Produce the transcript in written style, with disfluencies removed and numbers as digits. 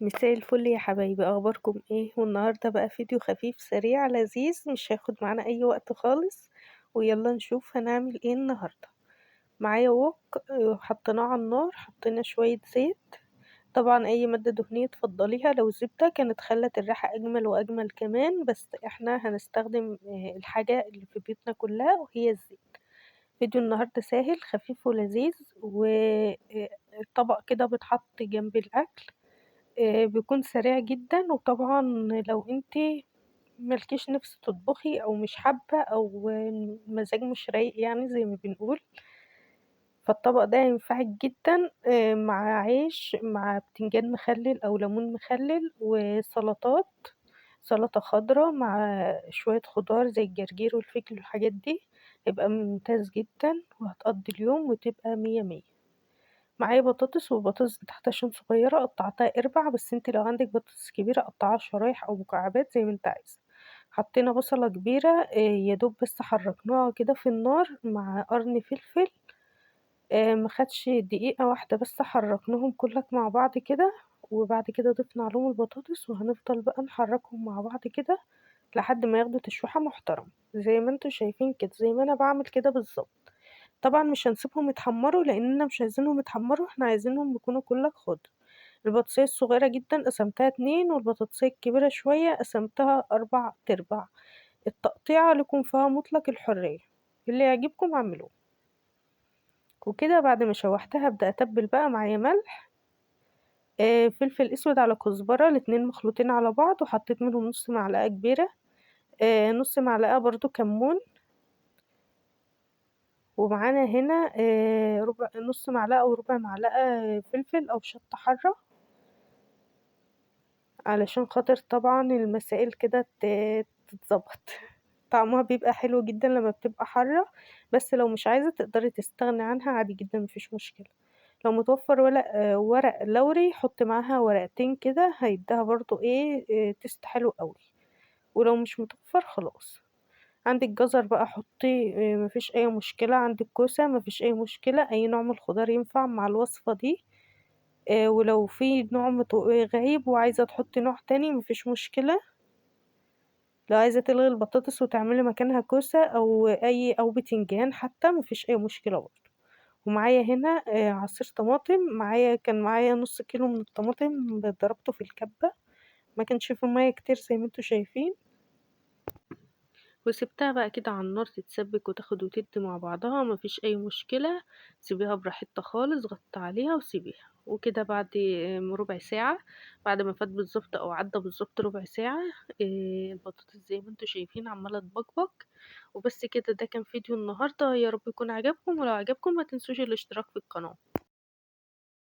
مساء الفل يا حبايبي، اخباركم ايه؟ والنهارده بقى فيديو خفيف سريع لذيذ مش هياخد معانا اي وقت خالص، ويلا نشوف هنعمل ايه النهارده. معايا wok حطيناه على النار، حطينا شوية زيت، طبعا اي مادة دهنية تفضليها، لو زبدة كانت خلت الريحة اجمل واجمل كمان، بس احنا هنستخدم الحاجة اللي في بيوتنا كلها وهي الزيت. فيديو النهارده سهل خفيف ولذيذ، وطبق كده بيتحط جنب الاكل، بيكون سريع جدا. وطبعا لو انتي مالكيش نفس تطبخي او مش حابة او المزاج مش رايق زي ما بنقول، فالطبق ده ينفعك جدا، مع عيش، مع بتنجان مخلل او ليمون مخلل، وسلطات، سلطة خضراء مع شوية خضار زي الجرجير والفجل والحاجات دي، يبقى ممتاز جدا وهتقضي اليوم وتبقى مية مية. معايا بطاطس، والبطاطس بتاعتي عشان صغيرة قطعتها اربع، بس انت لو عندك بطاطس كبيرة قطعها شرايح او مكعبات زي ما انت عايزة. حطينا بصلة كبيرة، يا دوب بس حركناها كده في النار مع قرن فلفل، ما خدش دقيقة واحدة، بس حركناهم كلك مع بعض كده، وبعد كده ضفنا عليهم البطاطس، وهنفضل بقى نحركهم مع بعض كده لحد ما ياخدوا تشويحة محترمة زي ما انتوا شايفين كده، زي ما انا بعمل كده بالظبط. طبعا مش هنسيبهم يتحمروا لاننا مش عايزينهم يتحمروا، احنا عايزينهم يكونوا كلك خضر. البطاطسية الصغيرة جدا قسمتها 2، والبطاطسية الكبيرة شوية قسمتها 4 تربع. التقطيعة لكم فيها مطلق الحرية، اللي يعجبكم اعملوه. وكده بعد ما شوحتها ابدا اتبل بقى معايا ملح، فلفل اسود على كزبرة، الاتنين مخلوطين على بعض، وحطيت منهم نص معلقة كبيرة، نص معلقة برضو كمون، ومعانا هنا، نص معلقة وربع معلقة فلفل أو شطة حارة، علشان خاطر طبعا المسائل كده تتظبط. طعمها بيبقى حلو جدا لما بتبقى حارة، بس لو مش عايزة تقدري تستغني عنها عادي جدا، مفيش مشكلة. لو متوفر ورق لوري حط معاها ورقتين كده، هيديها برضو taste حلو قوي. ولو مش متوفر خلاص. عندك جزر بقى حطيه، مفيش اي مشكلة. عندك كوسة مفيش اي مشكلة، اي نوع من الخضار ينفع مع الوصفة دي. ولو في نوع غريب وعايزة تحطي نوع تاني مفيش مشكلة. لو عايزة تلغي البطاطس وتعملي مكانها كوسة أو بتنجان حتى مفيش أي مشكلة برضه. ومعايا هنا، عصير طماطم، كان معايا نص كيلو من الطماطم ضربته في الكبة، ما كانش فيه مية كتير زي ما انتوا شايفين. وسبتها بقى كده على النار تتسبك وتاخد وتدي مع بعضها، مفيش اي مشكلة، سيبيها براحتها خالص، غطي عليها وسيبيها. وكده بعد ربع ساعة، بعد ما فات بالظبط او عدى بالظبط ربع ساعة، البطاطس زي ما انتوا شايفين عمالة تبقبق. وبس كده، ده كان فيديو النهاردة، يا رب يكون عجبكم، ولو عجبكم ما تنسوش الاشتراك في القناة.